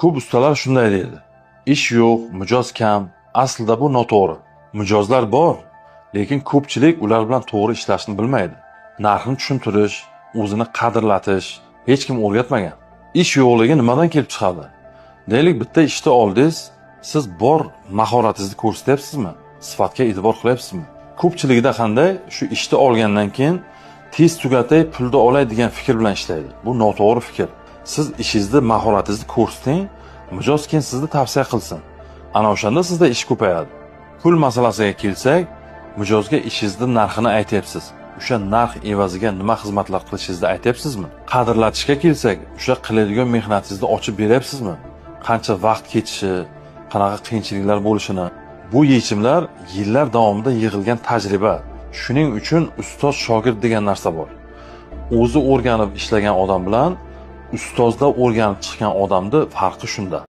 Ko'p ustalar shunday deydi: ish yo'q, mijoz kam. Aslida bu noto'g'ri. Mijozlar bor, lekin ko'pchilik ular bilan to'g'ri ishlashni bilmaydi. Narxni tushuntirish, o'zini qadrlatish hech kim o'rgatmagan. Ish yo'qligi nimadan kelib chiqadi? Deylik, bitta ishni oldingiz, siz bor mahoratingizni ko'rsatyapsizmi? Sifatga e'tibor qilyapsizmi? Ko'pchiligida qanday, shu ishni olgandan keyin tez tugatay, pulni olay degan fikr bilan ishlaydi. Bu noto'g'ri fikr. Siz ishingizni, mahoratingizni ko'rsating, mijoz keyin sizni tavsiya qilsin. Ana o'shanda sizda ish ko'payadi. Pul masalasiga kelsak, mijozga ishingizni narxini aytyapsiz. O'sha narx evaziga nima xizmatlar qilishingizni aytyapsizmi? Qadrlatishga kelsak, o'sha qiladigan mehnatingizni ochib beryapsizmi? Qancha vaqt ketishi, qanaqa qiyinchiliklar bo'lishini. Bu yechimlar yillar davomida yig'ilgan tajriba. Shuning uchun ustoz shogird degan narsa bor. O'zi o'rganib ishlagan odam bilan ustozda o'rganib chiqqan odamni farqi shunda.